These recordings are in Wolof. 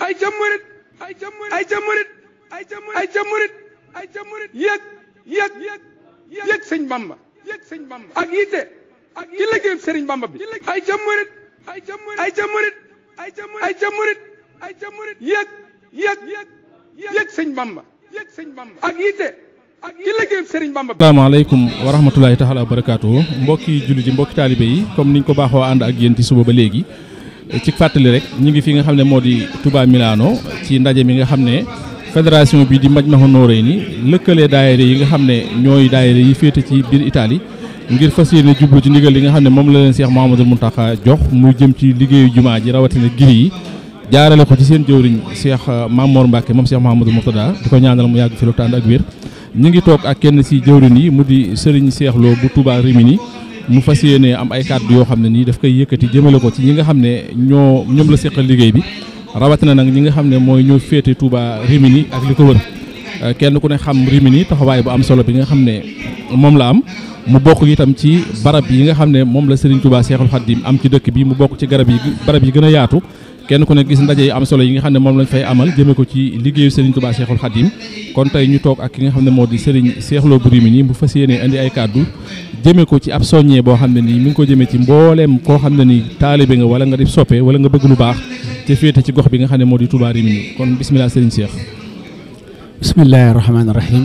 ay ca murit ay ca murit ay ca murit ay ca murit ay ca murit ay ca murit yëg sëñ Bamba ak yitte ci liggéeyub sëriñ Bamba bi ay ca murit ay ca murit ay ca murit ay ca murit ay ca murit ay ca murit yëg sëñ Bamba ak yitte ci liggéeyub sëriñ Bamba bi. asalaamaaleykum wa rahmatulahi taala wa barakaatu mbokki julli ji mbokki taalibe yi comme niñ ko baaxoo ànd ak yéen ci suba ba léegi ci fàttali rek ñu ngi fi nga xam ne moo di Touba Milano ci ndaje mi nga xam ne fédération bi di Majmahun Nurayni lëkkalee daayira yi nga xam ne ñooy daayira yi féete ci biir Italie ngir fas yéene jublu ci ndigal li nga xam ne moom la leen Cheikh Mouhamadoul Mountakha jox mu jëm ci liggéeyu jumaa ji rawatina giri yi jaarale ko ci seen jëwriñ Cheikh Mamour Mbacke moom Cheikh Mouhamadoul Mourtada di ko ñaanal mu yàgg fi lu tànd ak wér ñu ngi toog ak kenn si jëwriñ yi mu di Serigne Cheikh Lo bu Touba Rimini mu fas yéene am ay kàddu yoo xam ne nii daf koy yëkkati jëmale ko ci ñi nga xam ne ñoom la seqal liggéey bi rawatina nag ñi nga xam ne mooy ñoo féete Touba Rimini ak li ko wër kenn ku ne xam Rimini taxawaay bu am solo bi nga xam ne moom la am mu bokk itam ci barab yi nga xam ne moom la Serigne Touba Cheikhul Khadim am ci dëkk bi mu bokk ci barab yi gën a yaatu kenn ku ne gis ndaje yi am solo yi nga xam ne moom lañ fay amal jëme ko ci liggéeyu Serigne Touba Cheikhul Khadim kon tey ñu toog ak ki nga xam ne moo di Serigne Cheikh Lo bu Rimini mu fas yéene indi ay kàddu jëme ko ci ab soññee boo xam ne nii mi ngi ko jëmee ci mbooleem koo xam ne ni taalibe nga wala nga di soppe wala nga bëgg lu baax te féete ci gox bi nga xam ne moo di Touba Rimini kon bismillah Serigne Cheikh. bismillahi rahmaani rahim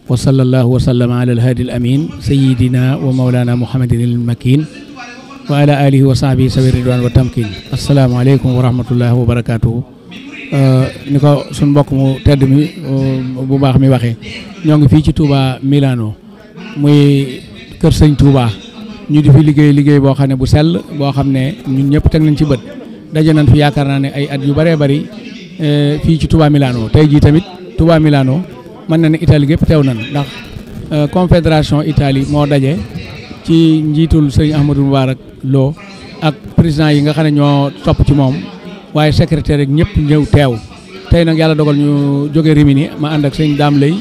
wa sallallahu wa sallama ala alhaadi al amin sayidina wa mawlana muhammadin al makin wa ala alihi wa sahbihi sawi ridwan wa tamkin asalaamaaleykum wa rahmatullahi wa barakatuhu ni ko suñ mbokk mu tedd mi bu baax mi waxee ñoo ngi fii ci Touba Milano muy kër sëñ Touba ñu di fi liggéey boo xam ne bu sell boo xam ne ñun ñëpp teg nañ ci bët daje nañ fi yaakaar naa ne ay at yu bëree bëri fii ci Touba Milano tey jii tamit Touba Milano mën na ne Italie gépp teew nañ ndax confédération Italie moo daje ci njiitul sëñ Ahmadou Moubarak Lo ak président yi nga xam ne ñoo topp ci moom waaye secrétaire rek ñëpp ñëw teew tey nag yàlla dogal ñu jóge Rimini ma ànd ak sëñ Dame Lay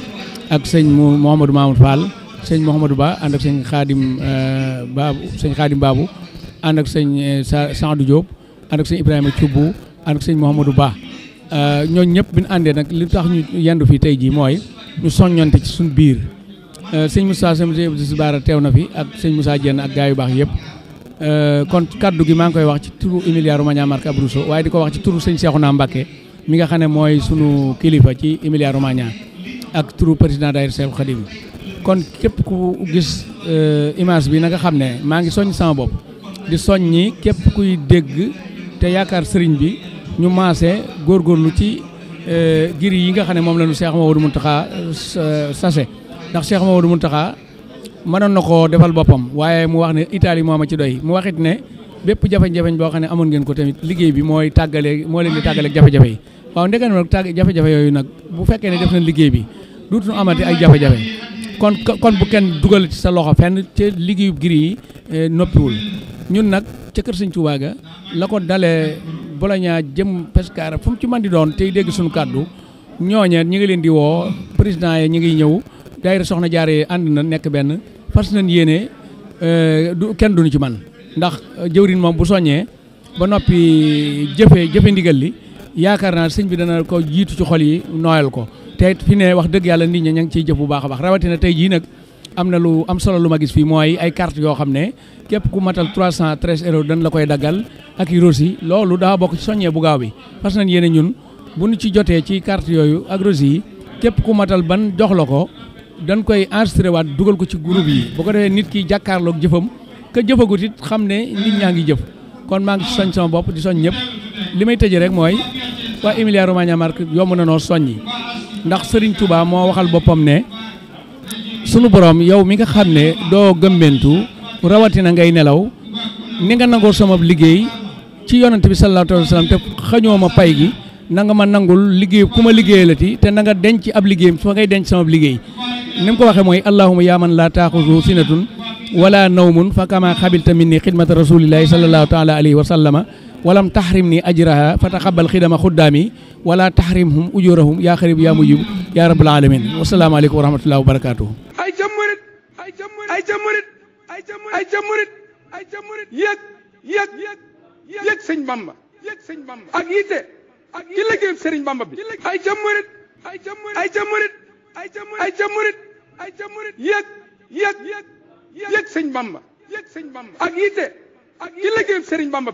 ak sëñ Mouhamadou Mamoud Fall sëñ Mouhamadou Ba ànd ak sëñ Khadim Babou ànd ak sëñ Sadou Diop ànd ak sëñ Ibrahima Thioubou ànd ak sëñ Mouhamadou Ba ñooñu ñëpp bi ñu àndee nag li tax ñu yendu fii tey jii mooy ñu soññonte ci suñu biir sëñ Moussa Bara teew na fi ak sëñ Moussa Dieng ak gaa yu baax yëpp kon kaddu gi maa ngi koy wax ci turu Emilia Romagna Marche Abruzzo waaye di ko wax ci turu sëñ Cheikhouna Mbacké mi nga xam ne mooy sunu kilifa ci Emilia Romagna ak turu président daayira Cheikhoul Khadim kon képp ku gis image bi na nga xam ne maa ngi soññ sama bopp di soññi képp kuy dégg te yaakaar sëriñ bi ñu maase góorgóorlu ci giri yi nga xam ne moom la ñu Cheikh Mouhamadou Mountakha sase ndax Cheikh Mouhamadou Mountakha mënoon na koo defal boppam waaye mu wax ne Italie moo ma ci doy mu waxit ne bépp jafe-jafe boo xam ne amoon ngeen ko tamit liggéey bi moo leen di tàggaleeg jafe-jafe yi waaw ndegam nag jafe-jafe yooyu nag bu fekkee ne def nañ liggéey bi duutuñu amati ay jafe-jafe kon bu kenn dugal ci sa loxo fenn ci liggéeyu giri yi noppiwul ñun nag ca kër Sëñ Tuubaa ga la ko dalee Bologna jëm Pescara fu mu ci mën di doon tey dégg suñu kàddu ñooñe ñi ngi leen di woo président yi ñi ngi ñëw daayira Soxna Jaara yi ànd na nekk benn fas nañ yéene kenn duñu ci man ndax jëwriñ moom bu soññee ba noppi jëfe ndigal li yaakaar naa sëñ bi dana ko jiitu ci xol yi nooyal ko te fi ne wax dëgg yàlla nit ñi ña ngi ciy jëf bu baax a baax rawatina tey jii nag am na lu am solo lu ma gis fii mooy ay carte yoo xam ne képp ku matal 313 euros dañ la koy daggal ak i rosi loolu daa bokk ci soññee bu gaaw bi fas nañ yéene ñun bu ñu ci jotee ci carte yooyu ak rosi yi képp ku matal ban jox la ko dañ koy enregistré waat dugal ko ci groupe yi bu ko defee nit ki jàkkaarloog jëfam ka jëfagut it xam ne nit ñaa ngi jëf kon maa ngi ci soñ sama bopp di soñ ñëpp li may tëjee rek mooy waa Emilia Romagna Marche yomb na noo soññi ndax Serigne Touba moo waxal boppam ne sunu borom yow mi nga xam ne doo gëmmentu rawatina ngay nelaw ni nga nangoo sama liggéey ci yonent bi sallallahu alayhi wa sallam te xañoo ma pay gi na nga ma nangul liggéey ku ma liggéeyalati te na nga denc ab liggéeyam fa ngay denc sama liggéey ni mu ko waxee mooy allahumma yaa man laa taaxuzu sinatun wala nawmun fa kama xabilta minni xidmata rasulillahi sallallahu taala alayhi wa sallama walam tahrim ni ajraha fa taxabal xidama xuddaami wala tahrimhum ujurahum yaa xarib yaa mujib yaa rabbal alamin wasalaamaaleykum wa rahmatullahi wa barakatuhu ay ca murit ay ca murit ay ca murit ay ca murit ay ca murit ay ca murit yëg sëñ Bamba ak yitte ci liggéeyam Serigne Bamba bi ay ca murit ay ca murit ay ca murit ay ca murit ay ca murit yëg sëñ Bamba ak yitte ci liggéeyam Serigne Bamba bi